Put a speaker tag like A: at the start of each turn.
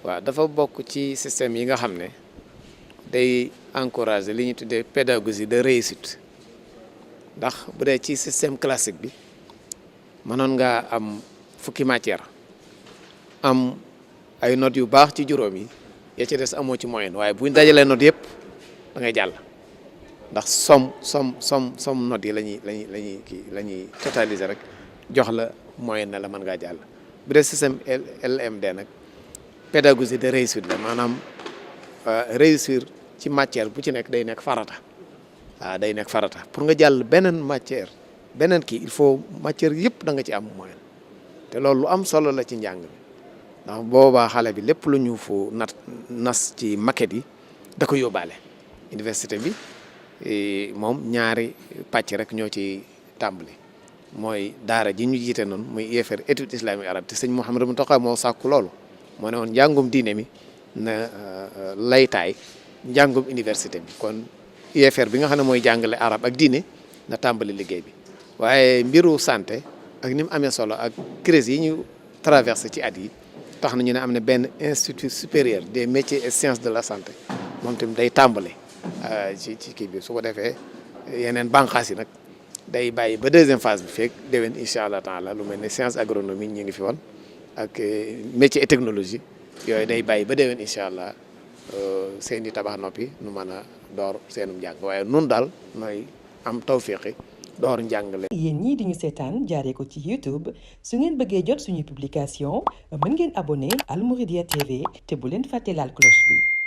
A: waaw dafa bokk ci système yi nga xam ne day encourager li ñu tuddee pédagogie de réussite ndax bu dee ci système classique bi mënoon ngaa am fukki matière am ay notes yu baax ci juróom yi ya ci des amoo ci moyenne waaye buñ dajalee notes yëpp da ngay jàll ndax somme notes yi la ñuy totaliser rek jox la moyenne na la mën ngaa jàll. bu dee système LMD nag pédagogie de réussite la maanaam réussir ci matière bu ci nekk day nekk farata waaw day nekk farata pour nga jàll beneen matière beneen kii il faut matière yëpp da nga ci am moyenne te loolu lu am solo la ci njàng mi ndax boobaa xale bi lépp lu ñu fu nas ci maquette yi da ko yóbbaale. université bi moom ñaari pàcc rek ñoo ci tàmbali mooy daara ji ñu jiite noonu muy IFR étude islamique arabe te sëñ Mouhamadou Mountakha moo sàkku loolu moo ne woon njàngum diine mi na laytaay njàngum université bi kon IFR bi nga xam ne mooy jàngale arab ak diine na tàmbali liggéey bi waaye mbiru santé ak ni mu amee solo ak crise yi ñu traversé ci at yi tax na ñu ne am na benn institut supérieur des métiers et sciences de la santé moom tamit day tàmbali ci kii bi su ko defee yeneen bànqaas yi nag day bàyyi ba deuxième phase bi fekk déwén incha allah taala lu mel ne science agronomie ñu ngi fi woon ak métier et technologie yooyu day bàyyi ba déwén incha allah seen i tabax noppi nu mën a door seenum njàng waaye nun daal nooy am tawféqi door njàngale.
B: yéen ñii di ñu seetaan jaaree ko ci YouTube su ngeen bëggee jot suñu publication mën ngeen abonné Al Mouridiyyah TV te bu leen fàtte laal cloche bi.